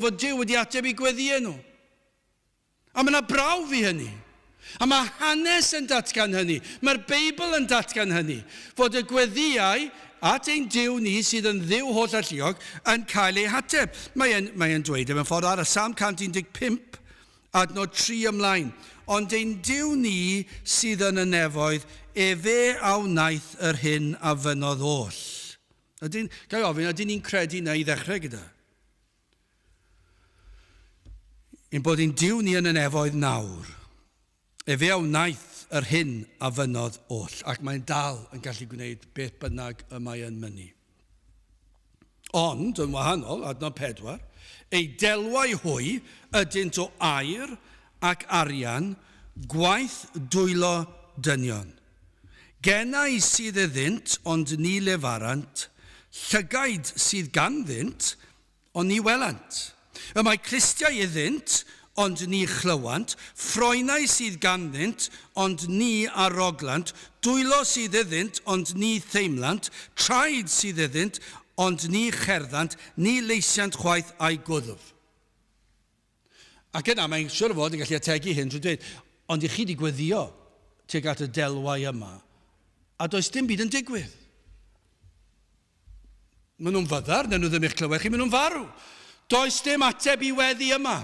fod Duw wedi ateb eu gweddïau nhw. A mae yna brawf i hynny. A mae hanes yn datgan hynny. Mae'r Beibl yn datgan hynny. Fod y gweddïau at ein Duw ni sydd yn Dduw holl alluog yn cael eu hateb. Mae'n mae e'n dweud e mewn ffordd arall. Salm 115, adnod 3 ymlaen. Ond ein Duw ni sydd yn y nefoedd, efe a wnaeth yr hyn a fynnodd oll. Ydyn, ga i ofyn, ydyn ni'n credu na i ddechrau gyda? Ein bod ein Duw ni yn y nefoedd nawr. Efe a wnaeth yr hyn a fynnodd oll, ac mae'n dal yn gallu gwneud beth bynnag y mae yn mynnu. Ond, yn wahanol, adnod 4, ei delwau hwy ydynt o aur ac arian, gwaith dwylo dynion. Genau sydd iddynt, ond ni lefarant, llygaid sydd ganddynt, ond ni welant. Y mae clustiau iddynt, ond ni chlywant, ffroenau sydd ganddynt, ond ni aroglant, dwylo sydd iddynt, ond ni theimlant, traed sydd iddynt, ond ni cherddant, ni leisiant chwaith a'u gwddf. Ac yna mae'n siwr o fod yn gallu ategu hyn trwy dweud, ond i chi wedi gweddio tuag at y delwau yma, a does dim byd yn digwydd. Maen nhw'n fyddar, neu nhw ddim eich clywed chi, maen nhw'n farw. Does dim ateb i weddi yma.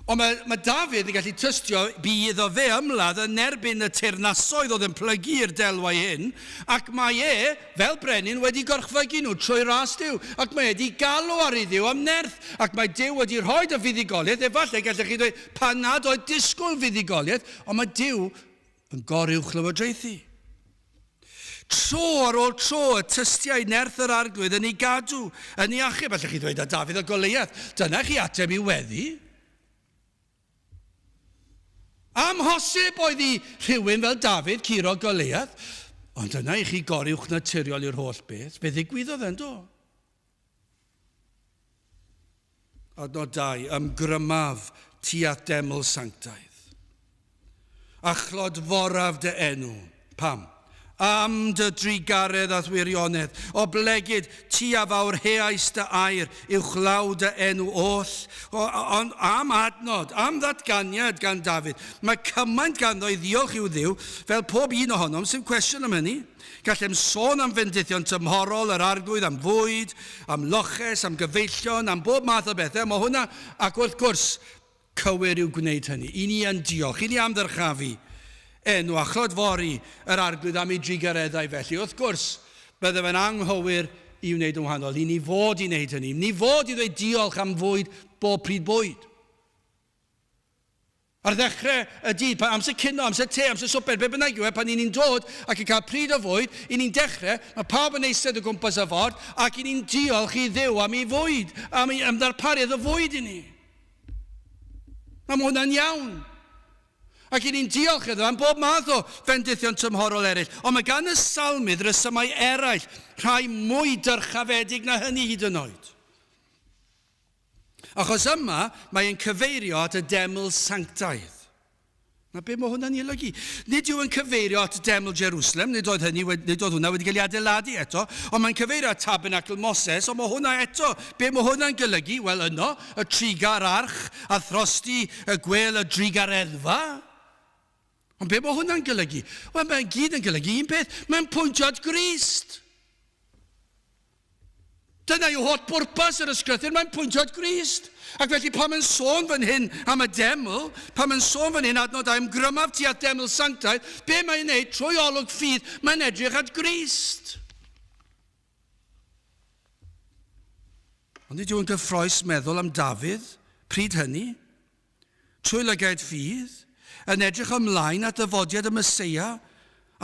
Ond mae, mae Dafydd yn gallu tystio bu iddo fe ymladd yn erbyn y teyrnasoedd oedd yn plygu i'r delwau hyn, ac mae e, fel brenin, wedi gorchfygu nhw trwy ras Duw, ac mae e wedi galw ar ei Dduw am nerth, ac mae Duw wedi rhoi y fuddugoliaeth, efallai gallech chi ddweud pan nad oedd disgwyl fuddugoliaeth, ond mae Duw yn goruwchlywodraethu. Tro ar ôl tro y tystiai nerth yr Arglwydd yn ei gadw, yn ei achub. Allech chi ddweud â Dafydd a Goliath, dyna chi ateb i'w weddi. Amhosib oedd i rhywun fel Dafydd curo Goliath, ond dyna i chi goruwchnaturiol i'r holl beth. Fe ddigwyddodd e'n do. Adnod 2, Ymgrymaf tua'th deml sanctaidd, a chlodforaf dy enw. Pam? Am dy drugaredd a'th wirionedd, oblegid ti a fawrheais dy air uwchlaw dy enw oll. O, ond am adnod, am ddatganiad gan Dafydd, mae cymaint ganddo i ddiolch i'w Dduw, fel pob un ohonom, sy'n cwestiwn am hynny. Gallem sôn am fendithion tymhorol yr Arglwydd, am fwyd, am loches, am gyfeillion, am bob math o bethau. Mae hwnna, ac wrth gwrs, cywir yw gwneud hynny. I ni yn diolch, i ni am ddyrchafu enw a chlodfori yr Arglwydd am ei drugareddau felly. Wrth gwrs, bydde fe'n anghywir i wneud yn wahanol. I ni fod i wneud hynny. Ni fod i ddweud diolch am fwyd bob pryd bwyd. Ar ddechrau y dydd, pan amser cino, amser te, amser swper, be bynnag yw e, pan 'y ni'n dod ac yn cael pryd o fwyd, 'y ni'n dechrau, mae pawb yn eistedd o gwmpas y ford, ac 'y ni'n diolch i Dduw am ei fwyd, am ei am ddarpariaeth o fwyd i ni. Mae hwnna'n iawn. Ac 'y ni'n diolch iddo am bob math o fendithion tymhorol eraill. Ond mae gan y salmydd resymau eraill, rhai mwy dyrchafedig na hynny hyd yn oed. Achos yma, mae e'n cyfeirio at y deml sanctaidd. Na be mae hwnna'n ei olygu? Nid yw yn cyfeirio at deml Jerusalem, nid oedd, hynny, nid oedd hwnna wedi cael ei adeiladu eto, ond mae'n cyfeirio at tabernacl Moses, ond mae hwnna eto. Be mae hwnna'n golygu? Wel, yno, y trigar arch, a throsti y gwel y drugareddfa. Ond be mae hwnna'n golygu? Wel, mae'n gyd yn golygu un peth. Mae'n pwyntio at Grist. Dyna yw holl bwrpas yr ysgrythur, mae'n pwyntio at Grist. Ac felly pan mae'n sôn fan hyn am y deml, pan mae'n sôn fan hyn adnod am grymaf tu at deml sanctaidd, be mae'n ei wneud trwy olwg ffydd, mae'n edrych at Grist. Ond nid yw'n gyffroes meddwl am Dafydd pryd hynny, trwy lygaid ffydd, yn edrych ymlaen at ddyfodiad y Meseia,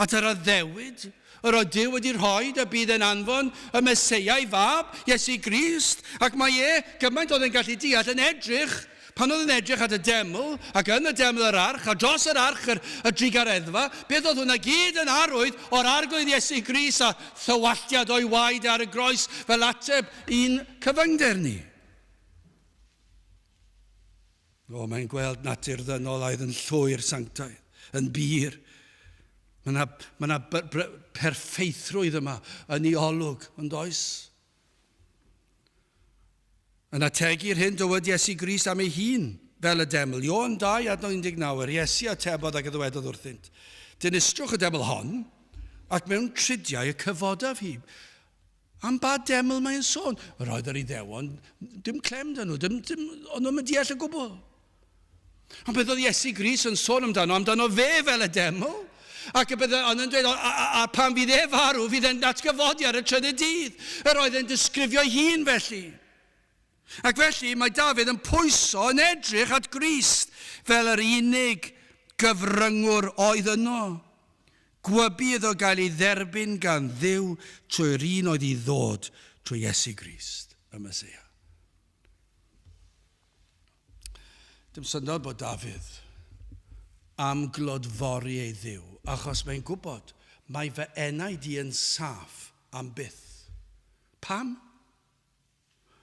at yr addewid yr oedd Duw wedi rhoi y bydd e'n anfon y Meseia ei fab, Iesu Grist, ac mae e, gymaint oedd e'n gallu deall, yn edrych, pan oedd yn edrych at y deml, ac yn y deml yr arch, a dros yr arch yr, y drugareddfa, beth oedd hwnna gyd yn arwydd o'r Arglwydd Iesu Grist a thywalltiad o'i waed ar y groes fel ateb i'n cyfyngder ni. O, mae'n gweld natur ddynol aidd yn llwyr sanctaidd, yn bur. Mae yna, mae yna perffeithrwydd yma yn ei olwg, yn does? Yn ategu'r hyn dywed Iesu Grist am ei hun, fel y deml. Ioan 2, adnod 19, Yr Iesu atebodd ac a ddywedodd wrthynt, Dinistrwch y deml hon, ac mewn tridiau y cyfodaf hi. Am ba deml mae'n sôn? Yr oedd yr Iddewon, dim clem 'da nhw, dim, dim, o'n nhw'n deall o gwbl. Ond beth oedd Iesu Grist yn sôn amdano? Amdano fe fel y deml. Ac y bydde ond yn dweud, a, a, a pan fydd e farw, fydd e'n datgyfodi ar y trydydd dydd. Yr oedd e'n disgrifio'i hun felly. Ac felly mae Dafydd yn pwyso, yn edrych at Grist fel yr unig gyfryngwr oedd yno. Gwybu iddo gael ei dderbyn gan Dduw trwy'r un oedd i ddod trwy Iesu Grist, y Meseia. Dim syndod bod Dafydd am glodfori ei Dduw, achos mae'n gwybod, mae fy enaid i yn saff am byth. Pam?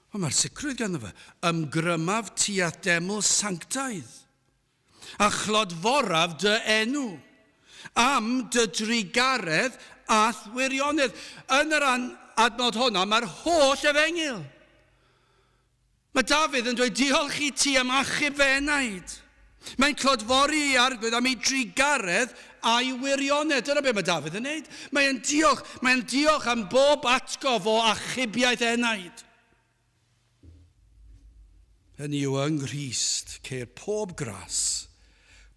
Wel, mae'r sicrwydd ganddo fe. Ymgrymaf ti a'th deml sanctaidd, a chlodforaf dy enw, am dy drugaredd a'th wirionedd. Yn yr adnod honno, mae'r holl efengyl. Mae Dafydd yn dweud, Diolch i ti am achub fy enaid. Mae'n clodfori ei arglwydd am ei drugaredd a'i wirionedd. Dyna beth mae Dafydd yn neud. Mae'n diolch, mae'n diolch am bob atgof o achubiaeth enaid. Hynny yw, yng Nghrist ceir pob gras,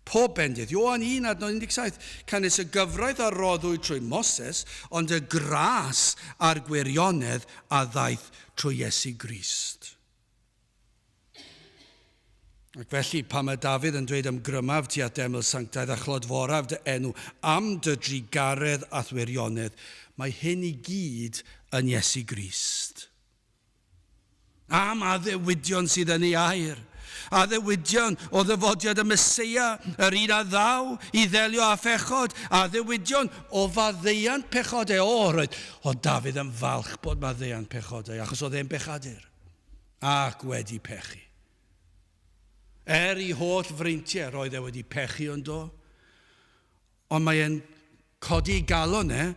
pob bendith. Ioan 1 adnod 17, canys y gyfraith a roddwyd trwy Moses, ond y gras a'r gwirionedd a ddaeth trwy Iesu Grist. Ac felly, pan mae Dafydd yn dweud ymgrymaf ti at deml sanctaidd a chlodforaf dy enw am dy drugaredd a'th wirionedd, mae hyn i gyd yn Iesu Grist. Am addewidion sydd yn ei air. Addewidion o ddyfodiad y Meseia, yr un a ddaw i ddelio â phechod. Addewidion o faddeuant pechodau. O, roedd o Dafydd yn falch bod maddeuant pechodau, achos oedd e'n bechadur ac wedi pechu. Er i holl freintiau, roedd e wedi pechu yn do. Ond mae e'n codi ei galon e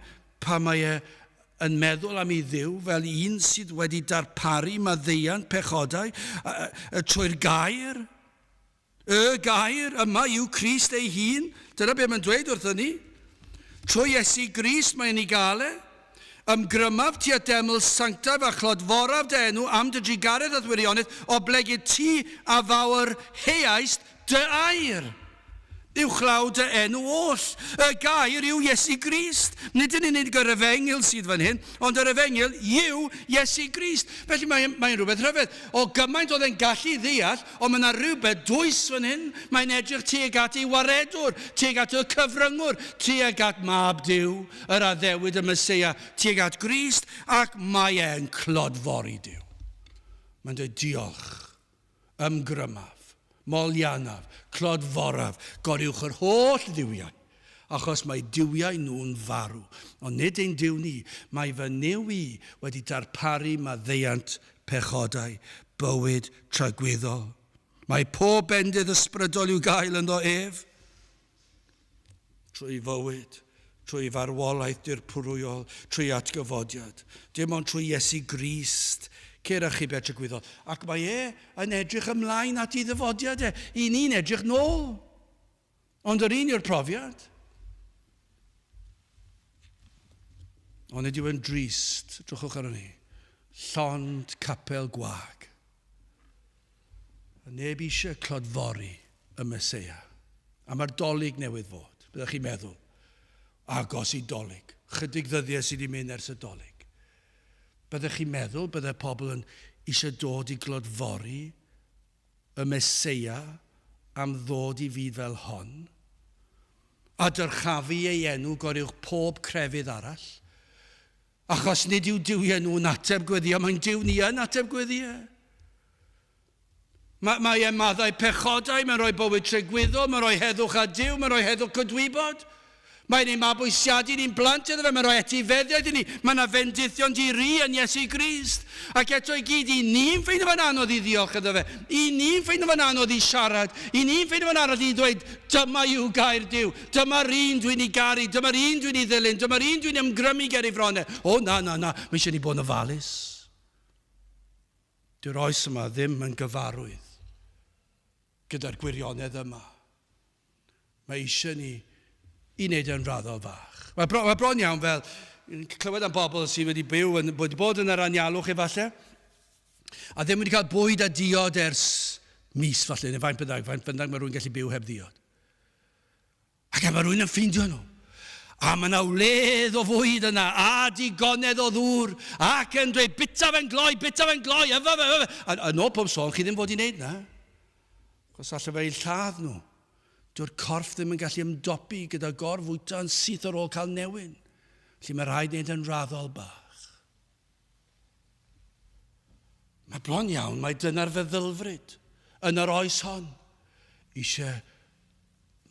pan mae e yn meddwl am ei Dduw fel un sydd wedi darparu maddeuant pechodau trwy'r gair. Y gair yma yw Crist ei hun. Dyna beth mae'n dweud wrthyn ni. Trwy Iesu Grist mae'n ei gael e. Ymgrymaf ti at deml sanctaidd a chlodforaf dy enw am dy drugaredd a'th wirionedd, oblegid ti a fawr heaist dy air. Uwchlaw dy enw oll. Y gair yw Iesu Grist. Nid yn unig yr efengyl sydd fan hyn, ond yr efengyl yw Iesu Grist. Felly mae'n mae rhywbeth rhyfedd. O gymaint oedd e'n gallu ddeall, ond mae yna rhywbeth dwys fan hyn. Mae'n edrych tuag at ei waredwr, tuag at y cyfryngwr, tuag at Mab Duw, yr addewid y Meseia, tuag at Grist, ac mae e'n clodfori Duw. Mae'n dweud diolch. Ymgrymaf, moliannaf, clodforaf, goruwch yr holl dduwiau, achos mae duwiau nhw'n farw, ond nid ein Duw ni, mae fy Nuw i wedi darparu maddeuant pechodau, bywyd tragwyddol. Mae pob bendith ysbrydol i'w gael ynddo ef. Trwy fywyd, trwy farwolaeth dirprwyol, trwy atgyfodiad. Dim ond trwy Iesu Grist ceir achubiad tragwyddol. Ac mae e yn edrych ymlaen at ei ddyfodiad e. I ni'n edrych nôl. Ond yr un yw'r profiad. Ond nid yw yn drist, drychwch arno ni, llond capel gwag. A neb eisiau clodfori y Meseia. A mae'r Dolig newydd fod, byddech chi'n meddwl. Agos i Dolig. Chydig ddyddiau sydd wedi mynd ers y Dolig. Byddech chi'n meddwl bydde pobl yn eisiau dod i glodfori y Meseia am ddod i fyd fel hon? A dyrchafu ei enw goruwch pob crefydd arall? Achos nid yw duwiau nhw'n ateb gweddïau, mae'n Duw ni yn ateb gweddïau. Mae, mae e'n maddau pechodau, mae'n rhoi bywyd tregwyddol, mae'n rhoi heddwch â Duw, mae'n rhoi heddwch cydwybod. Mae'n ein mabwysiadu ni'n blant iddo fe, mae'n rhoi etifeddiaeth i ni. Mae yna fendithion di-ri yn Iesu Grist. Ac eto i gyd, i ni'n ffeindio fo'n anodd i ddiolch iddo fe. I ni'n ffeindio fo'n anodd i siarad. I ni'n ffeindio fo'n anodd i ddweud, dyma yw gair Duw. Dyma'r un dwi'n ei garu, dyma'r un dwi'n ei ddilyn, dyma'r un dwi'n ymgrymu ger ei fron e. O, na, na, na, mae eisiau ni bod yn ofalus. Dyw'r oes yma ddim yn gyfarwydd gyda'r gwirionedd yma. Mae eisiau ni i wneud e'n raddol fach. Mae bron, mae bron iawn fel clywed am bobl sydd wedi byw, yn, wedi bod yn yr anialwch efallai, a ddim wedi cael bwyd a diod ers mis falle, neu faint bynnag, faint bynnag mae rhywun gallu byw heb ddiod. Ac mae rhywun yn ffeindio nhw. A mae yna wledd o fwyd yna, a digonedd o ddŵr, ac yn dweud, bita fe'n gloi, bita fe'n gloi, yfa fe, yfa fe. A, a nôl pob sôn, chi ddim fod i wneud na. Cos allai fe eu lladd nhw. Dyw'r corff ddim yn gallu ymdopi gyda gorfwyta yn syth ar ôl cael newyn. Felly mae rhaid wneud yn raddol bach. Mae bron iawn, mae dyna'r feddylfryd yn yr oes hon. Eisiau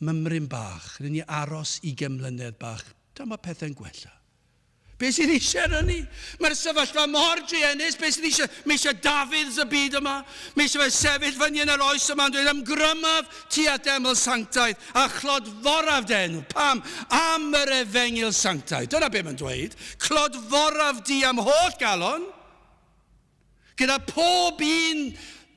mymryn bach, rydyn ni aros ugain mlynedd bach, dyma pethau'n gwella. Be sydd eisiau arno ni? Mae'r sefyllfa mor druenus, be sydd eisiau? Mae eisiau Dafydd y byd yma. Mae eisiau fe sefyll fyny yn yr oes yma yn dweud, ymgrymaf ti at deml sanctaidd a chlodforaf dy enw. Pam? Am yr efengyl sanctaidd. Dyna be mae'n dweud. Clodforaf di am holl galon. Gyda phob un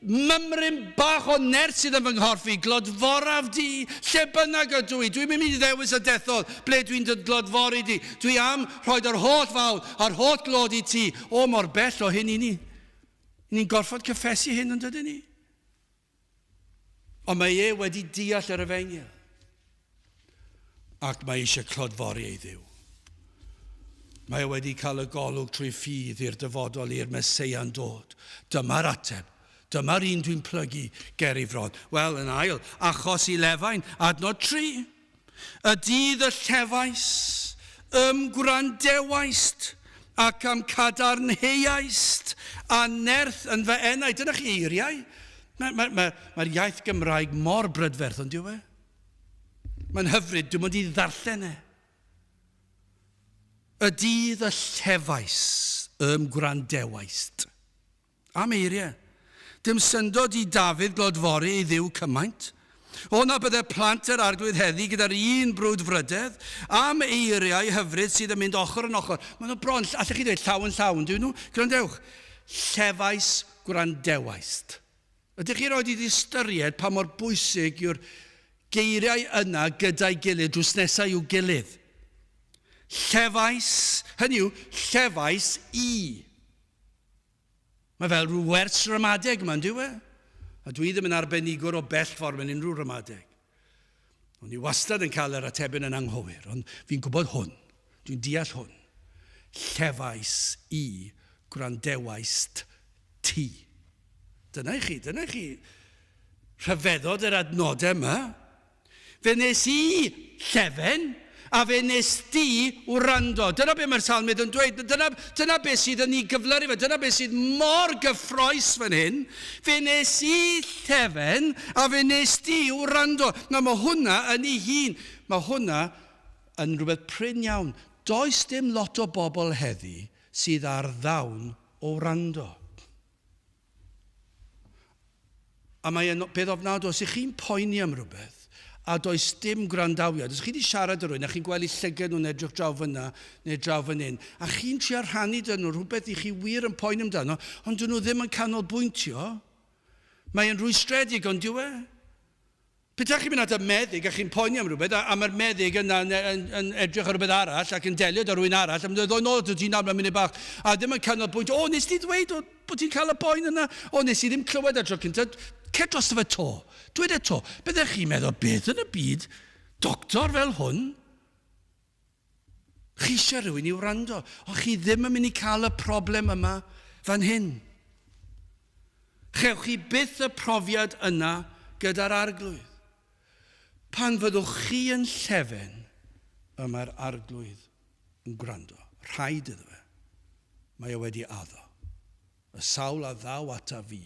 mymryn bach o nerth sydd yn fy nghorff i, glodforaf di, lle bynnag ydw i. Dwi'm yn mynd i ddewis a dethol ble dwi'n dy glodfori di. Dwi am rhoid yr holl fawl a'r holl glod i ti. O, mor bell o hyn i ni. Ni'n gorfod cyffesu hyn, yn dydyn ni? Ond mae e wedi deall yr efengyl. Ac mae eisiau clodfori ei Dduw. Mae e wedi cael y golwg trwy ffydd i'r dyfodol i'r Meseia'n dod. Dyma'r ateb. Dyma'r un dwi'n plygu ger ei fron. Wel, yn ail, achos i lefain, adnod 3. Y dydd y llefais, ym gwrandewaist, ac am cadarnheuaist, a nerth yn fy enau. Dyna chi eiriau. Mae'r mae, mae, mae iaith Gymraeg mor brydferth, ond dyw e? Mae'n hyfryd, dim ond i ddarllen e. Y dydd y llefais, ym gwrandewaist. Am eiriau. Dim syndod i Dafydd glodfori ei Dduw cymaint. O na bydde plant yr Arglwydd heddi gyda'r un brwdfrydedd am eiriau hyfryd sydd yn mynd ochr yn ochr. Maen nhw bron, allech chi ddweud llaw yn llaw, yn dyn nhw? Gwrandewch. Llefais gwrandewaist. Ydych chi roed i ystyried pa mor bwysig yw'r geiriau yna gyda'i gilydd, drws nesau i'w gilydd? Llefais, hynny yw, llefais i. Mae fel rhyw wers ramadeg yma, yn dyw e? A dwi ddim yn arbenigwr o bell ffordd mewn unrhyw ramadeg. O'n i wastad yn cael yr atebyn yn anghywir, ond fi'n gwybod hwn. Dwi'n deall hwn. Llefais i, gwrandewaist ti. Dyna i chi, dyna i chi rhyfeddod yr adnodau yma. Fe wnes i llefen, a fe wnes di wrando. Dyna be mae'r salmydd yn dweud. Dyna, dyna be sydd yn ei gyflyru fe. Dyna be sydd mor gyffroes fan hyn. Fe wnes i llefen, a fe wnes di wrando. Na, mae hwnna yn ei hun. Mae hwnna yn rhywbeth prin iawn. Does dim lot o bobl heddi sydd â'r ddawn o wrando. A mae e'n beth ofnadwy, os ych chi'n poeni am rhywbeth, a does dim gwrandawiad, os chi wedi siarad â rhywun a chi'n gweld eu llygad nhw'n edrych draw fyna neu draw fan hyn, a chi'n trio rhannu 'da nhw rhywbeth i chi wir yn poeni amdano, ond dyn nhw ddim yn canolbwyntio, mae e'n rhwystredig, ond dyw e? Petai chi'n mynd at y meddyg a chi'n poeni am rhywbeth, a, a mae'r meddyg yna yn, yn, yn edrych ar rhywbeth arall ac yn delio 'da rhywun arall, a mynd ddod nôl ato ti nawr mewn munud bach, a ddim yn canolbwyntio, o, nes di ddweud o, bod ti'n cael y boen yna? O, nes i ddim clywed ar tro cyntaf. Cer drosto fe to. Dweud e to. Byddech chi'n meddwl, beth yn y byd? Doctor fel hwn? Chi eisiau rhywun i wrando, ond chi ddim yn mynd i cael y problem yma fan hyn. Chewch chi byth y profiad yna gyda'r arglwydd. Pan fyddwch chi yn llefen, y mae'r arglwydd yn gwrando. Rhaid iddo fe. Mae o wedi addo. Y sawl a ddaw ata fi,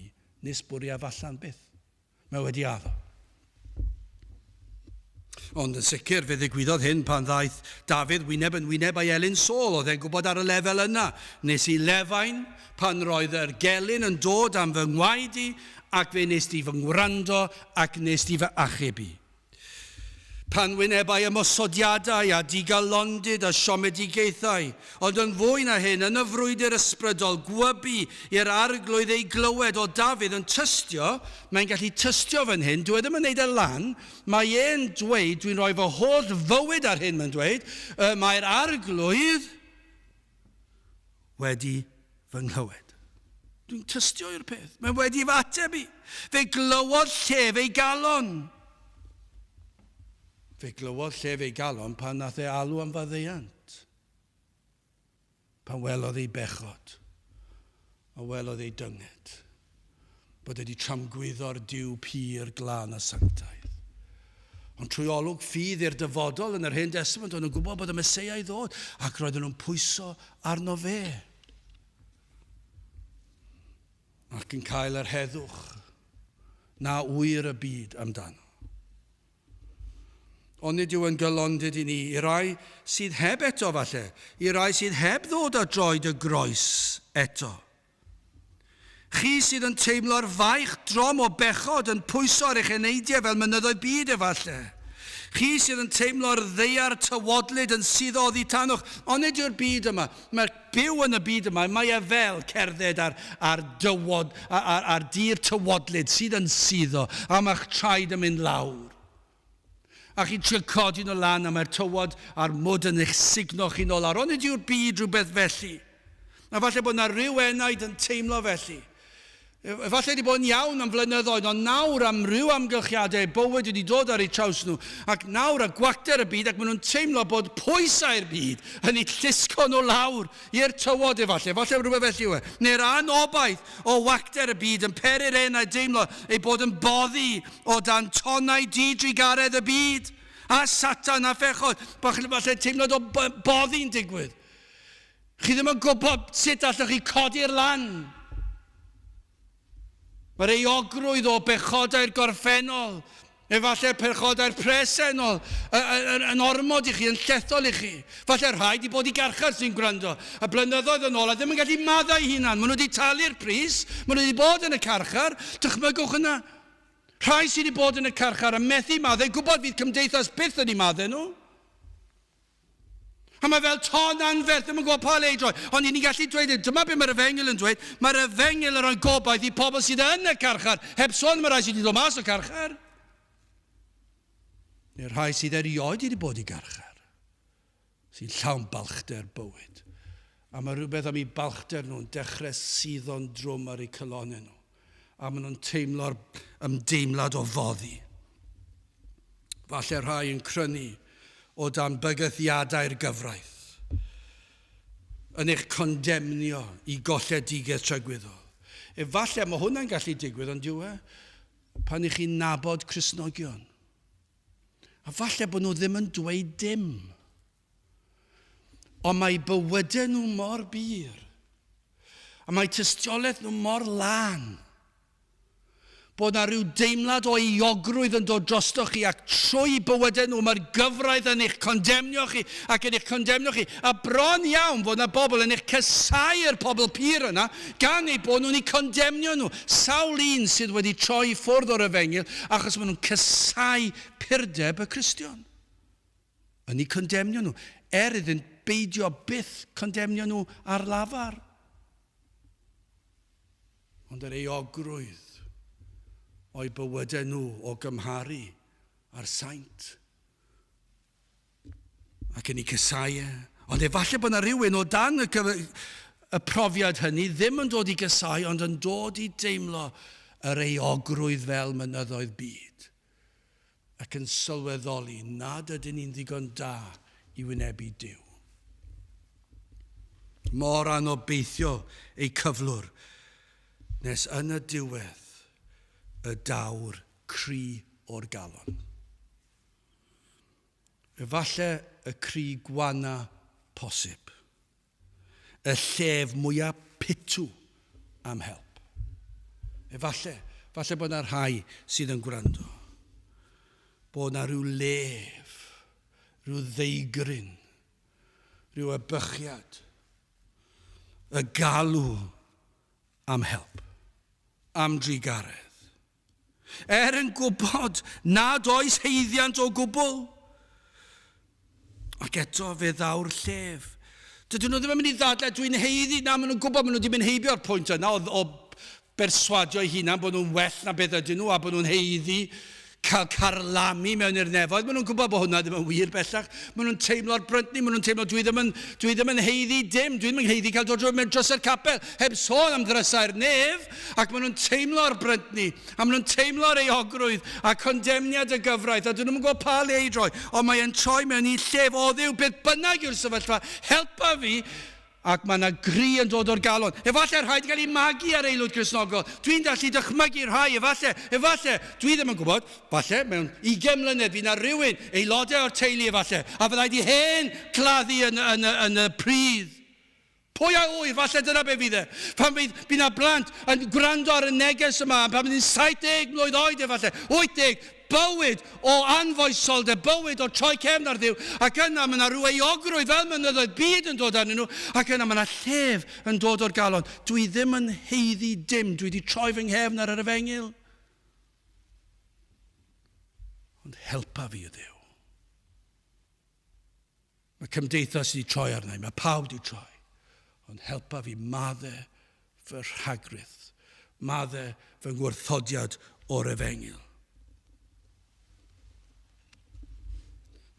nis bwriaf allan byth. Mae wedi addo. Ond yn sicr, fe ddigwyddodd hyn pan ddaeth Dafydd wyneb yn wyneb â'i elyn Saul. Oedd e'n gwybod ar y lefel yna. Nes i lefain pan roedd yr gelyn yn dod am fy ngwaed i, ac fe nes di fy ngwrando ac nes di fy achub i. Pan wynebai ymosodiadau a digalondid a siomedigaethau, ond yn fwy na hyn, yn y frwydr ysbrydol, gwybu i'r Arglwydd ei glywed o Dafydd yn tystio, mae'n gallu tystio fan hyn, dyw e ddim yn neud e lan, mae e'n dweud, dwi'n rhoi fy holl fywyd ar hyn, mae'n dweud, y mae'r Arglwydd wedi fy nghlywed. Dwi'n tystio i'r peth. Mae wedi fy ateb i. Fe glywodd llef ei galon. Fe glywodd llef ei galon pan nath e alw am faddeuant. Pan welodd ei bechod. A welodd ei dynged. Bod wedi tramgwyddo'r Duw pur, glân a sanctaidd. Ond trwy olwg ffydd i'r dyfodol yn yr Hen Destament, o'n nhw'n gwybod bod y Meseia i ddod, ac roedden nhw'n pwyso arno fe. Ac yn cael yr heddwch na ŵyr y byd amdano. Ond nid yw yn gylondid i ni, i rai sydd heb eto falle, i rai sydd heb ddod ar droed y groes eto. Chi sydd yn teimlo'r faich drom o bechod yn pwyso ar eich eneidiau fel mynyddoedd byd efalle. Chi sydd yn teimlo'r ddaear tywodlyd yn suddo oddi tanoch, ond nid yw'r byd yma. Mae'r byw yn y byd yma, mae e fel cerdded ar, ar, dywod, ar, ar, ar dir tywodlyd sydd yn suddo, a mae'ch traed yn mynd lawr. A chi'n trio codi nhw lan a mae'r tywod a'r mwd yn eich sugno chi'n ôl. Ar onid yw'r byd rhywbeth felly? A falle bod yna rhyw enaid yn teimlo felly. Efallai wedi bod yn iawn am flynyddoedd, ond nawr am ryw amgylchiadau bywyd wedi dod ar eu traws nhw, ac nawr a gwacter y byd, ac maen nhw'n teimlo bod pwysau'r byd yn eu llusgo nhw lawr i'r tywod efallai, efallai rhywbeth felly yw e, neu'r anobaith o wacter y byd yn peri'r enaid deimlo ei bod yn boddi O dan tonnau di-drugaredd y byd, a Satan a phechod, falle teimlad o boddi'n digwydd. Chi ddim yn gwybod sut allwch chi codi'r lan. Mae'r euogrwydd o bechodau'r gorffennol, efallai'r pechodau'r presennol, yn ormod i chi, yn llethol i chi. Falle rhai wedi bod i garchar sy'n gwrando, y blynyddoedd yn ôl a ddim yn gallu maddau hunan. Maen nhw wedi talu'r pris, maen nhw wedi bod yn y carchar, dychmygwch yna. Rhai sydd wedi bod yn y carchar a methu maddau, gwybod fydd cymdeithas byth yn eu maddau nhw. A mae fel ton anferth, ddim yn gwybod pa le i droi. Ond i ni'n gallu dweud, dyma beth mae'r efengyl yn dweud, mae'r efengyl yn rhoi gobaith i pobl sydd yn y carchar, heb sôn am y rhai sydd wedi dod mas o'r carchar. Neu'r rhai sydd erioed wedi bod i garchar, sy'n llawn balchder bywyd. A mae rhywbeth am eu balchder nhw'n dechrau suddo'n drwm ar eu calonnau nhw. A maen nhw'n teimlo'r ymdeimlad o foddi. Falle rhai yn crynu o dan bygythiadau'r gyfraith, yn eich condemnio i golledigaeth tragwyddol. Efallai mae hwnna'n gallu digwydd, ond dyw e, pan i chi'n nabod Cristnogion. A falle bod nhw ddim yn dweud dim. Ond mae bywydau nhw mor bur. A mae tystiolaeth nhw mor lân. Bod na rhyw deimlad o euogrwydd yn dod drostoch chi ac trwy bywydau nhw mae'r gyfraith yn eich condemnio chi ac yn eich condemnio chi. A bron iawn fod na bobl yn eich casáu'r pobl pur yna gan eu bod nhw'n eu condemnio nhw. Sawl un sydd wedi troi i ffwrdd o'r efengyl achos maen nhw'n casáu purdeb y Cristion. Yn eu condemnio nhw, er iddynt beidio byth condemnio nhw ar lafar. Ond yr euogrwydd o'u bywydau nhw o gymharu â'r saint. Ac yn eu casáu e. Ond efallai bod yna rhywun o dan y, y profiad hynny ddim yn dod i gasáu, ond yn dod i deimlo yr euogrwydd fel mynyddoedd byd. Ac yn sylweddoli nad ydyn ni'n ddigon da i wynebu Duw. Mor anobeithio eu cyflwr, nes yn y diwedd y daw'r cri o'r galon. Efallai y cri gwana posib. Y llef mwya pitw am help. Efallai, falle bod yna rhai sydd yn gwrando. Bod yna rhyw lef, rhyw ddeigryn, rhyw ebychiad, y galw am help, am drugaredd. Er yn gwybod nad oes haeddiant o gwbl. Ac eto fe ddaw'r llef. Dydyn nhw ddim yn mynd i ddadlau, dwi'n heiddi, na, maen nhw'n gwybod, maen nhw wedi mynd heibio'r pwynt yna o, o berswadio eu hunan bod nhw'n well na beth ydyn nhw a bod nhw'n heiddi cael carlamu mewn i'r nefoedd. Maen nhw'n gwybod bod hwnna ddim yn wir bellach. Maen nhw'n teimlo'r bryntni, maen nhw'n teimlo dwi ddim yn, dwi ddim yn heiddi dim, dwi ddim yn heiddi cael dod drwy mewn drysau'r capel, heb sôn am ddrysau'r nef, ac maen nhw'n teimlo'r bryntni, a maen nhw'n teimlo'r euogrwydd a condemniad y gyfraith, a dyn nhw'n gwybod pa le i droi, ond mae e'n troi mewn i llef, o Dduw, beth bynnag yw'r sefyllfa, helpa fi, Ac mae yna gri yn dod o'r galon. Efallai rhai wedi cael eu magu ar aelwyd Gristnogol. Dwi'n gallu dychmygu rhai, efallai, efallai, dwi ddim yn gwybod, falle mewn ugain mlynedd fydd yna rhywun, aelodau o'r teulu efallai, a fyddai wedi hen claddu yn, yn, yn y pridd. Pwy a ŵyr, falle dyna be fydd e. Pan fydd, bydd yna blant yn gwrando ar y neges yma, pan fydd hi'n 70 mlwydd oed efallai, 80, Bywyd o anfoesoldeb, bywyd o troi cefn ar Dduw, ac yna mae yna rhyw euogrwydd fel mynyddoedd byd yn dod arnyn nhw, ac yna mae yna llef yn dod o'r galon. Dwi ddim yn haeddu dim, dwi wedi troi fy nghefn ar yr efengyl. Ond helpa fi, o Dduw. Mae cymdeithas wedi troi arna i, mae pawb wedi troi. Ond helpa fi madde fy rhagrith, madde fy ngwrthodiad o'r efengyl.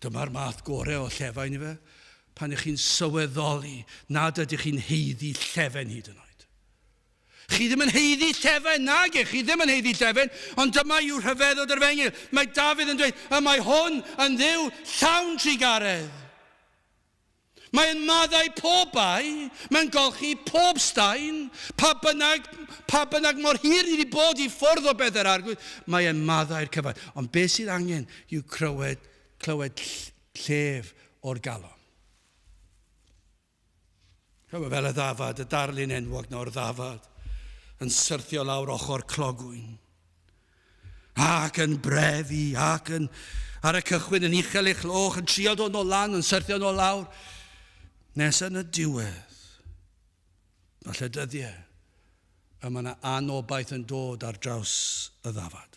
Dyma'r math gorau o llefain i fe, pan ych chi'n sylweddoli nad ydych chi'n haeddu llefen hyd yn oed. Chi ddim yn haeddu llefen, nag e, chi ddim yn haeddu llefen, ond dyma yw rhyfeddod yr efengyl. Mae Dafydd yn dweud, y mae hwn yn Dduw llawn trugaredd. Mae'n maddau pob bai, mae'n golchi pob staen, pa bynnag, pa bynnag mor hir ni wedi bod i ffwrdd o beth yr arglwydd, mae'n maddau'r cyfan. Ond beth sydd angen yw clywed, clywed llef o'r galon. Chymod, fel y ddafad, y darlun enwog na o'r ddafad, yn syrthio lawr ochr clogwyn. Ac yn brefu, ac yn ar y cychwyn yn uchel ei chloch, yn trio dod nôl lan, yn syrthio nôl lawr. Nes yn y diwedd, falle dyddiau, y mae yna anobaith yn dod ar draws y ddafad.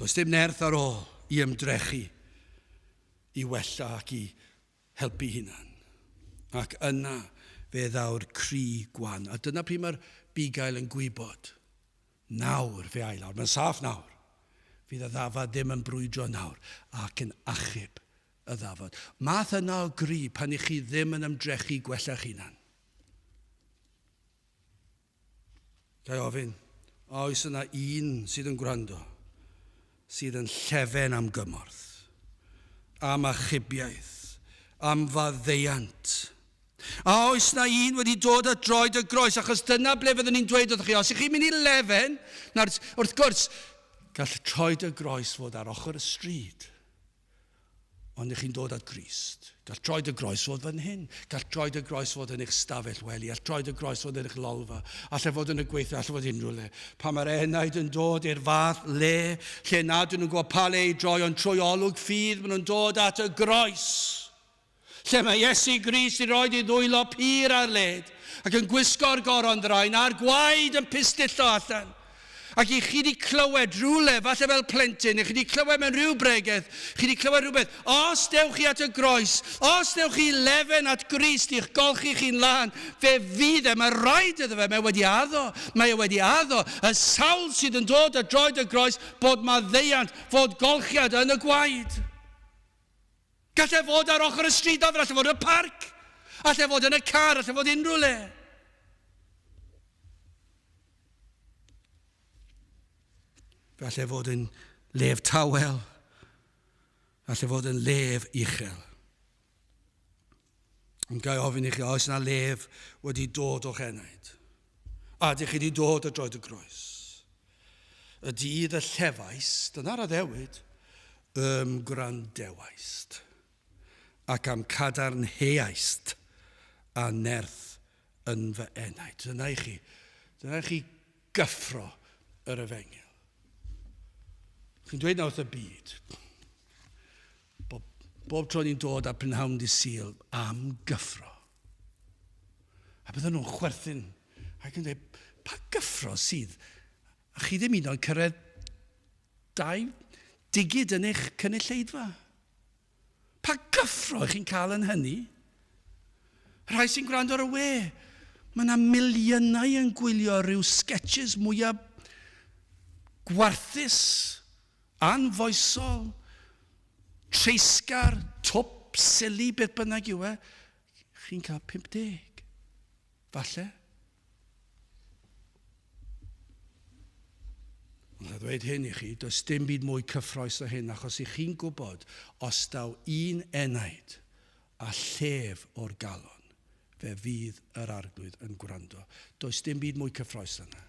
Does dim nerth ar ôl i ymdrechu i wella ac i helpu hunan. Ac yna fe ddaw'r cri gwan. A dyna pryd mae'r bugail yn gwybod. Nawr fe ai lawr. Mae'n saff nawr. Fydd y ddafad ddim yn brwydro nawr ac yn achub y ddafad. Math yna o gri pan i chi ddim yn ymdrechu gwella'ch hunan. Ga i ofyn, a oes yna un sydd yn gwrando, sydd yn llefen am gymorth, am achubiaeth, am faddeuant? A oes na un wedi dod at droed y groes, achos dyna ble fyddwn ni'n dweud wrthych chi, os ych chi'n mynd i lefen, nawr, wrth gwrs, gall troed y groes fod ar ochr y stryd. Ond ych chi'n dod at Grist. Gall troed y groes fod fan hyn. Gall troed y groes fod yn eich stafell wely. Gall troed y groes fod yn eich lolfa. Alle fod yn y gweithle, alle fod unrhyw le. Pan mae'r enaid yn dod i'r fath le, lle nad ydyn nhw'n gwybod pa le i droi, ond trwy olwg ffydd maen nhw'n dod at y groes. Lle mae Iesu Grist i roed ei ddwylo pur ar led, ac yn gwisgo'r goron ddraen, a'r gwaed yn pistillo allan. Ac i chi wedi clywed rhywle, falle fel plentyn, i chi wedi clywed mewn rhyw bregeth, chi wedi clywed rhywbeth, os dewch chi at y groes, os dewch chi lefen at Grist i'ch golchi chi'n lân, fe fydd e, mae rhaid iddo fe, mae wedi addo, mae e wedi addo, y sawl sydd yn dod at droed y groes, bod maddeuant, fod golchiad yn y gwaed. Gallai fod ar ochr y stryd ofer, allai fod yn y parc, allai fod yn y car, allai fod unrhyw le. Fe allai fod yn lef tawel, allai fod yn lef uchel. Ond gai ofyn i chi, oes yna lef wedi dod o'ch enaid? A ydych chi wedi dod o droed y groes? Y dydd y llefais, dyna'r addewid, ym gwrandewaist, ac am cadarnheaist a nerth yn fy enaid. Dyna i chi, dyna i chi gyffro yr efengyl. Chi'n dweud na wrth y byd, bob, bob tro ni'n dod ar prynhawn di Sul am gyffro. A bydden nhw'n chwerthin ac yn dweud, pa gyffro sydd? A chi ddim un o'n cyrraedd dau digid yn eich cynulleidfa. Pa gyffro chi'n cael yn hynny? Rhai sy'n gwrando ar y we, mae yna miliynau yn gwylio rhyw sketches mwyaf gwarthus, anfoesol, treisgar, twp, silly, beth bynnag yw e. Chi'n cael 50, falle. Ond a ddweud hyn i chi, does dim byd mwy cyffroes na hyn, achos i chi'n gwybod, os daw un enaid a llef o'r galon, fe fydd yr Arglwydd yn gwrando. Does dim byd mwy cyffroes na 'na.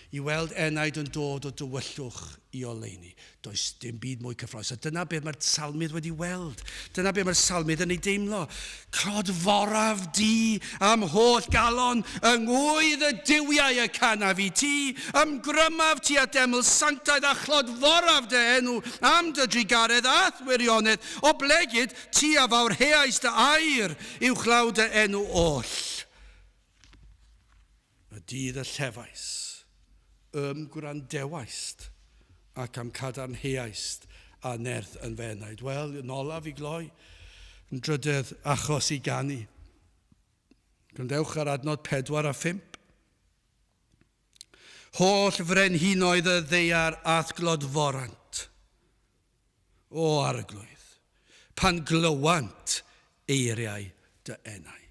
I weld enaid yn dod o dywyllwch i oleuni. Does dim byd mwy cyffroes. A dyna beth mae'r salmydd wedi weld. Dyna beth mae'r salmydd yn ei deimlo. Clodforaf di am holl galon, yng ngwydd y duwiau y canaf i ti, ymgrymaf ti at deml sanctaidd a chlodforaf dy enw am dy drugaredd a'th wirionedd, oblegid ti a fawrheais dy air uwchlaw dy enw oll. Y dydd y llefais, ym gwrandewaist ac am cadarnheaist a nerth yn fy enaid. Wel, yn olaf i gloi, yn drydedd achos i ganu. Gwrandewch ar adnod 4 a 5. Holl frenhinoedd y ddaear a'th glodforant, O Arglwydd, pan glywant eiriau dy enau.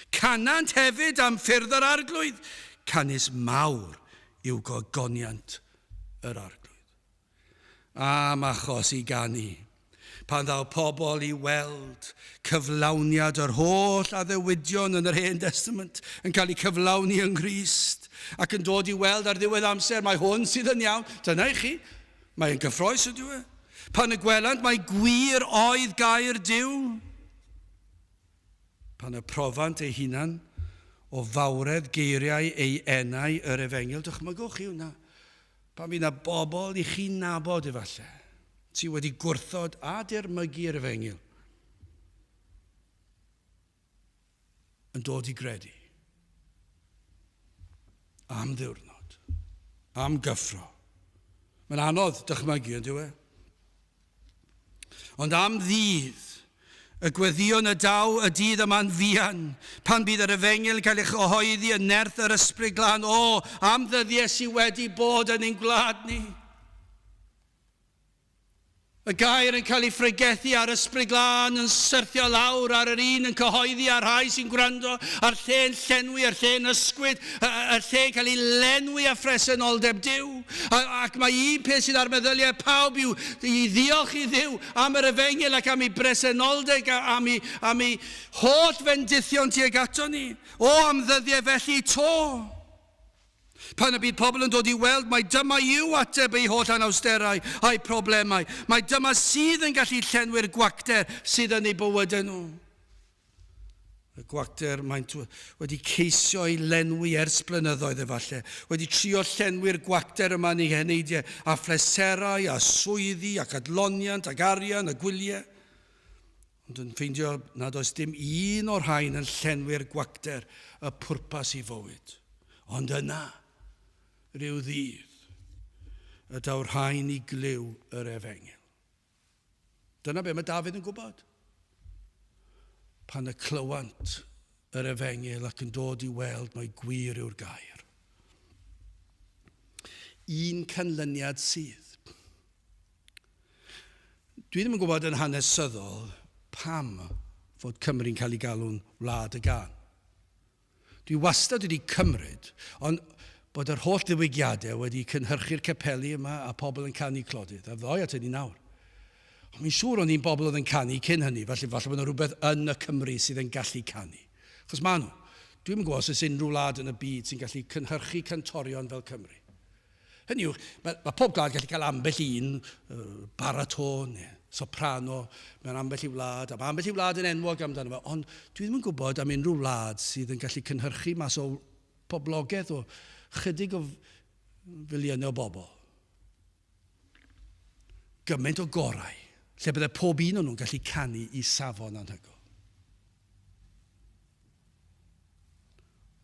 Canant hefyd am ffyrdd yr Arglwydd, canys mawr yw gogoniant yr Arglwydd. Am achos i ganu, pan ddaw pobl i weld cyflawniad yr holl addewidion yn yr Hen Destament yn cael eu cyflawni yng Nghrist, ac yn dod i weld ar ddiwedd amser mai hwn sydd yn iawn, dyna i chi, Mae'n gyffroes ydyw e? Pan y gwelant mai gwir oedd gair Duw. Pan y profant ei hunan o fawredd geiriau ei enau yr efengyl, dychmygwch chi hwnna. Pan fydd na bobl i chi nabod efallai, sydd wedi gwrthod a dirmygu yr efengyl, yn dod i gredu. Am ddiwrnod. Am gyffro. Mae'n anodd dychmygu, yn dyw e? Ond am ddydd, y gweddïon y daw y dydd yma'n fuan, pan bydd yr efengyl yn cael ei chyhoeddi yn nerth yr Ysbryd Glân, o, am ddyddiau sydd wedi bod yn ein gwlad ni. Y gair yn cael ei phregethu a'r Ysbryd Glân yn syrthio lawr ar yr un yn cyhoeddi a'r rhai sy'n gwrando, a'r lle'n llenwi, a'r lle'n ysgwyd, y lle'n cael ei lenwi â phresenoldeb Duw. Ac mae un peth sydd ar meddyliau pawb yw i ddiolch i Dduw am yr efengyl ac am ei bresenoldeb a am ei, am ei holl fendithion tuag ato ni. O, am ddyddiau felly 'to! Pan y bydd pobl yn dod i weld mai dyma yw ateb eu holl anawsterau a'u problemau, mai dyma sydd yn gallu llenwi'r gwacter sydd yn eu bywydau nhw. Y gwacter maent wedi ceisio ei lenwi ers blynyddoedd efallai, wedi trio llenwi'r gwacter yma yn eu heneidiau â phleserau a swyddi ac adloniant ac arian a gwyliau, ond yn ffeindio nad oes dim un o'r rhain yn llenwi'r gwacter y pwrpas i fywyd. Ond yna, rhyw ddydd, y daw'r rhain i glyw yr efengyl. Dyna be mae Dafydd yn gwybod. Pan y clywant yr efengyl ac yn dod i weld mai gwir yw'r gair. Un canlyniad sydd. Dwi ddim yn gwybod yn hanesyddol pam fod Cymru'n cael ei galw'n wlad y gân. Dwi wastad wedi cymryd, ond bod yr holl ddiwygiadau wedi cynhyrchu'r capeli yma a pobl yn canu clodydd, a ddoi at hynny nawr. Ond mi'n siŵr o'n i'n bobl oedd yn canu cyn hynny, felly falle bod yna rhywbeth yn y Cymry sydd yn gallu canu. Achos maen nhw. Dwi'm yn gwybod os oes unrhyw wlad yn y byd sy'n gallu cynhyrchu cantorion fel Cymru. Hynny yw, mae, mae pob gwlad gallu cael ambell un baritone neu soprano mewn ambell i wlad, a mae ambell i wlad yn enwog amdano fo, ond dwi ddim yn gwybod am unrhyw wlad sydd yn gallu cynhyrchu mas o poblogaeth o chydig o filiynau o bobl. Gymaint o gorau, lle bydde pob un o'n nhw'n gallu canu i safon anhygoel.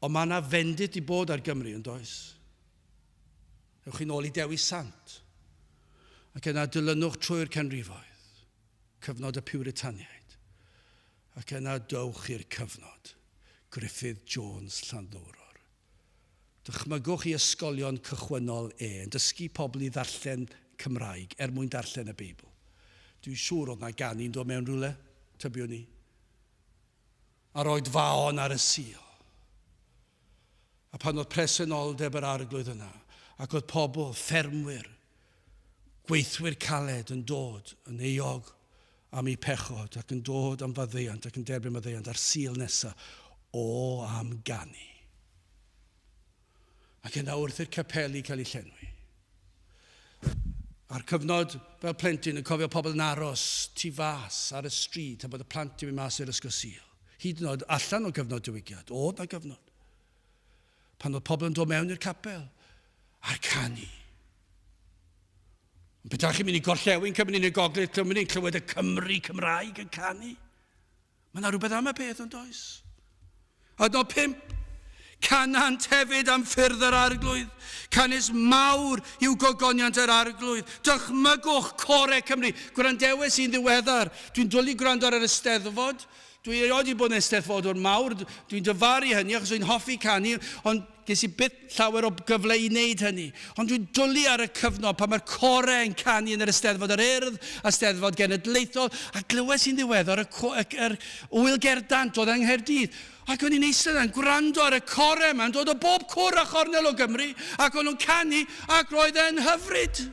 Ond mae yna fendith i bod ar Gymru, yn does? Ewch chi'n ôl i Dewi Sant. Ac yna dilynwch trwy'r canrifoedd. Cyfnod y Piwritaniaid. Ac yna dowch i'r cyfnod Griffith Jones Llanddowror. Dychmygwch i ysgolion cychwynnol e yn dysgu pobl i ddarllen Cymraeg er mwyn darllen y Beibl. Dwi'n siŵr oedd 'na ganu'n dod mewn rhywle, tybiwn i. A'r oedfaon ar y Sul. A pan oedd presenoldeb yr Arglwydd yna, ac oedd pobl, ffermwyr, gweithwyr caled yn dod yn euog am eu pechod ac yn dod am faddeuant ac yn derbyn maddeuant a'r Sul nesa, o am ganu. Ac yna wrth i'r capeli cael eu llenwi. A'r cyfnod fel plentyn yn cofio pobl yn aros tu fas ar y stryd tan bod y plant 'di mynd mas i'r ysgol Sul. Hyd yn oed allan o gyfnod diwygiad, oedd 'na gyfnod pan oedd pobl yn dod mewn i'r capel a'r canu. Ond petai chi'n mynd i gorllewin Cymru neu gogledd Cymru yn clywed y Cymry Cymraeg yn canu. Mae yna rhywbeth am y peth, ond oes? Adnod 5. Canant hefyd am ffyrdd yr Arglwydd, canys mawr yw gogoniant yr Arglwydd. Dychmygwch core Cymru. Gwrandewes i'n ddiweddar. Dwi'n dwlu gwrando ar yr Eisteddfod. Dwi erioed wedi bod yn eisteddfodwr mawr. Dwi'n dyfaru hynny achos dwi'n hoffi canu, ond Ges i byth llawer o gyfle i wneud hynny, ond dwi'n dwlu ar y cyfnod pan mae'r corau yn canu yn yr Eisteddfod yr Urdd a Steddfod Genedlaethol, a glywes i'n ddiweddar y, y, yr Ŵyl Gerdant oedd yng Nghaerdydd, ac o'n i'n eistedd yna'n gwrando ar y corau yma'n dod o bob cwr a chornel o Gymru, ac o'n nhw'n canu, ac roedd e'n hyfryd.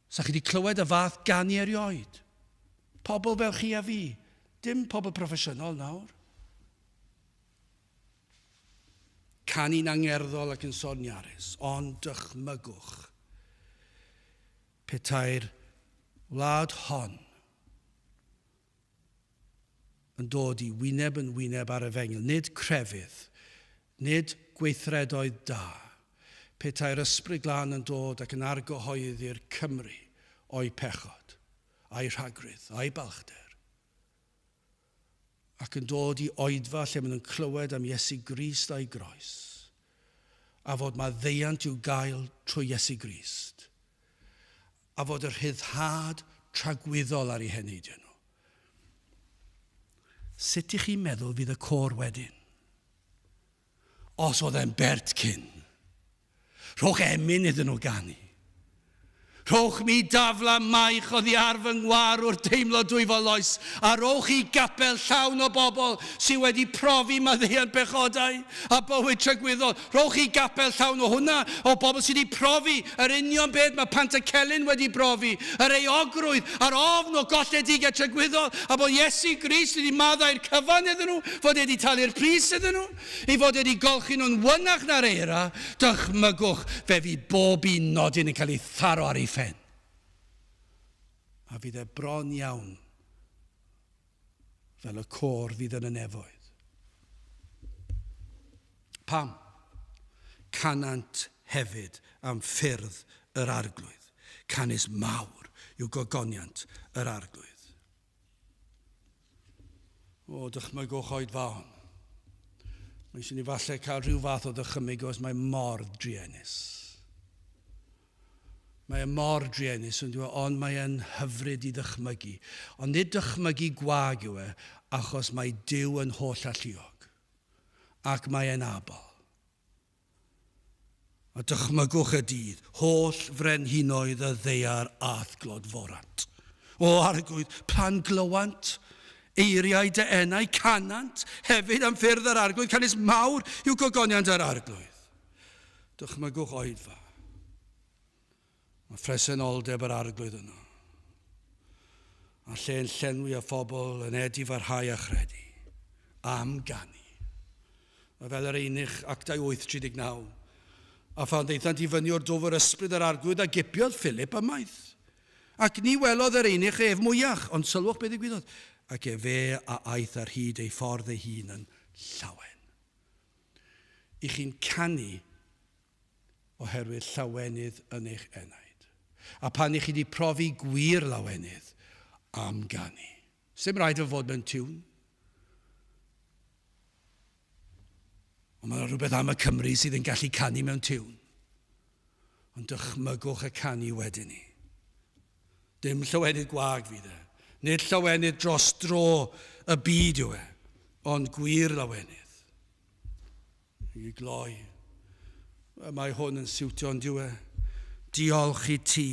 Sa chi wedi clywed y fath ganu erioed? Pobl fel chi a fi, dim pobl proffesiynol nawr. Canu'n angerddol ac yn soniarus, ond dychmygwch petai'r wlad hon yn dod i wyneb yn wyneb â'r efengyl, nid crefydd, nid gweithredoedd da, petai'r Ysbryd Glân yn dod ac yn argyhoeddi'r Cymry o'u pechod, a'u rhagrith, a'u balchder. ac yn dod i oedfa lle maen nhw'n clywed am Iesu Grist a'i groes, a fod maddeuant i'w gael trwy Iesu Grist, a fod y rhyddhad tragwyddol ar eu heneidiau nhw. Sut ych chi'n meddwl fydd y côr wedyn? Os oedd e'n bert cyn. Rhowch emyn iddyn nhw ganu. Rhowch mi dafla maich oddi ar fy ngwarwr deimlo dwyfol oes, a rhowch i gapel llawn o bobl sydd wedi profi maddeuant pechodau a bywyd tragwyddol. Rhowch i gapel llawn o hwnna, o bobl sydd wedi profi yr union beth mae Pantycelyn wedi brofi, yr euogrwydd a'r ofn o golledigaeth tragwyddol, a bod Iesu Grist wedi maddau'r cyfan iddyn nhw, fod e wedi talu'r pris iddyn nhw. Ei fod wedi golchi nhw'n wynach na'r eira, dychmygwch, fe fydd bob un nodyn yn cael ei tharo ar ei phen. A fydd e bron iawn fel y côr fydd yn y nefoedd. Pam? Canant hefyd am ffyrdd yr Arglwydd, canys mawr yw gogoniant yr Arglwydd. O, dychmygwch oedfaon. Mae eisiau ni falle cael rhyw fath o ddychymyg os mae mor druenus. Mae e mor druenus, ond, e, ond mae e'n hyfryd i ddychmygu. Ond nid dychmygu gwag yw e, achos mae Duw yn holl alluog. Ac mae e'n abl. A dychmygwch y dydd, holl frenhinoedd y ddaear a'th glodforant. O Arglwydd, pan glywant eiriau dy enau, canant hefyd am ffyrdd yr Arglwydd, canys mawr yw gogoniant yr Arglwydd. Dychmygwch oedfa. Mae phresenoldeb yr Arglwydd yno. A lle'n llenwi â phobl yn edifarhau a chredu. Am ganu. Mae fel yr eunuch, Actau 8, 39. A phan ddaethant i fyny o'r dwfr ysbryd yr Arglwydd a gipiodd Philip ymaith. Ac ni welodd yr eunuch ef mwyach, ond sylwch beth ddigwyddodd. Ac efe a aeth ar hyd ei ffordd ei hun yn llawen. I chi'n canu oherwydd llawenydd yn eich enaid. A pan i chi wedi profi gwir lawenydd, am ganu. Sdim rhaid fo fod mewn tiwn. Ond mae yna rhywbeth am y Cymry sydd yn gallu canu mewn tiwn. Ond dychmygwch y canu wedyn ni. Dim llawenydd gwag fydd e. Nid llawenydd dros dro y byd yw e, ond gwir lawenydd. I gloi, mae hwn yn siwtio ond yw e. Diolch i ti,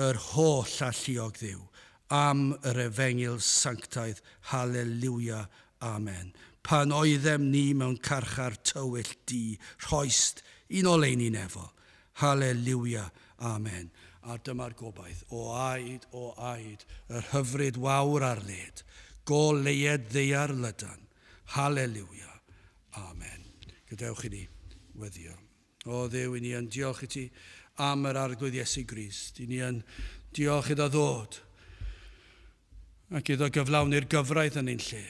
yr holl alluog Dduw, am yr efengyl sanctaidd. Haleliwia, amen. Pan oeddem ni mewn carchar tywyll du, rhoist un oleuni nefol. Haleliwia, amen. A dyma'r gobaith, o aed, o aed, yr hyfryd wawr ar led, goleued ddaear lydan. Haleliwia, amen. Gadewch i ni weddio. O Dduw, i ni yn diolch i ti am yr Arglwydd Iesu Grist. I ni yn diolch iddo ddod ac iddo gyflawni'r gyfraith yn ein lle,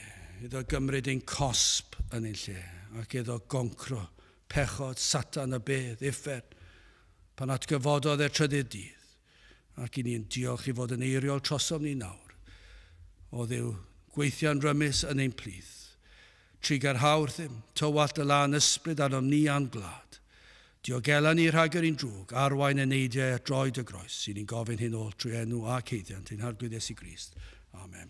iddo gymryd ein cosb yn ein lle, ac iddo goncro pechod, Satan, y bedd, uffern, pan atgyfododd e'r trydydd dydd. Ac i ni'n diolch i fod yn eiriol trosom ni nawr. O Dduw, gweithio'n rymus yn ein plith. Trugarha wrthym, tywallt y lân ysbryd arnom ni a'n gwlad. Diogela ni rhag yr un drwg, arwain eneidiau at droed y groes. I ni'n gofyn hyn oll trwy enw ac haeddiant ein Harglwydd Iesu Grist. Amen.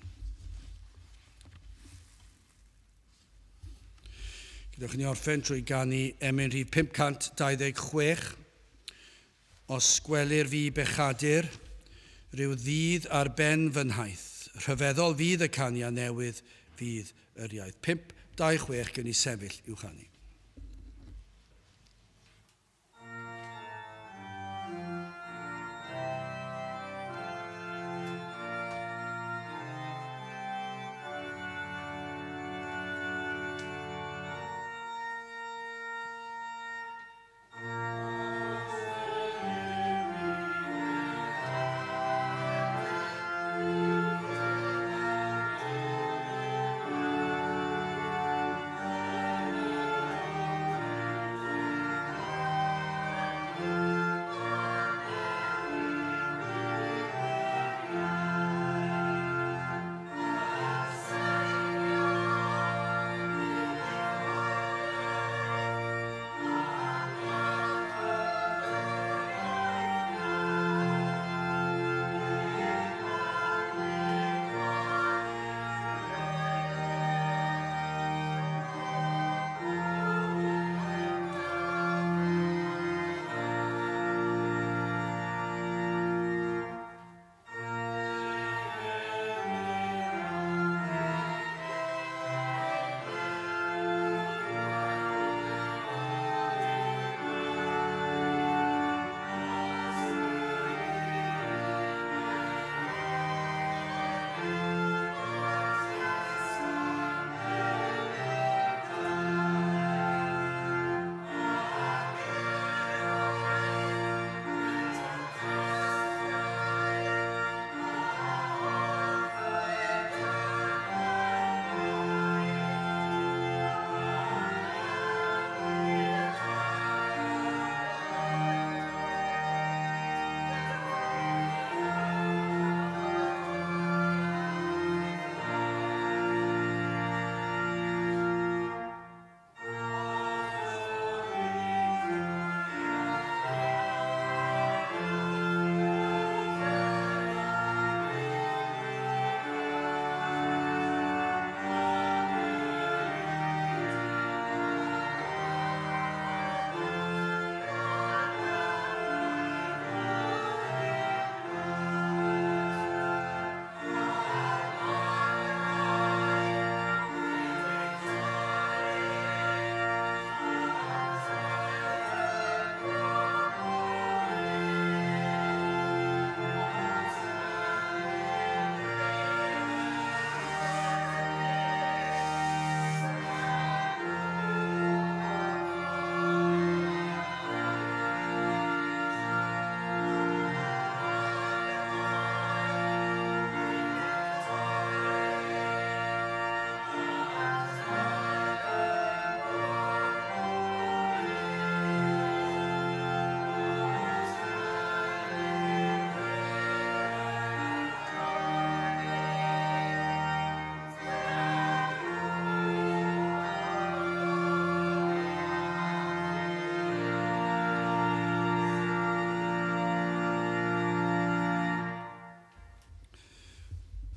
Gadewch i ni orffen trwy ganu emyn rhif 526. Os gwelir fi bechadur, rhyw ddydd ar ben fy nhaith, rhyfeddol fydd y canu a newydd fydd yr iaith. 526 gen i sefyll i'w chanu.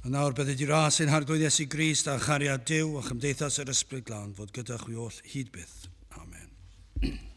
A nawr bydded i ras ein Harglwydd Iesu Grist a chariad Duw a chymdeithas yr Ysbryd Glân fod gyda chwi oll hyd byth. Amen.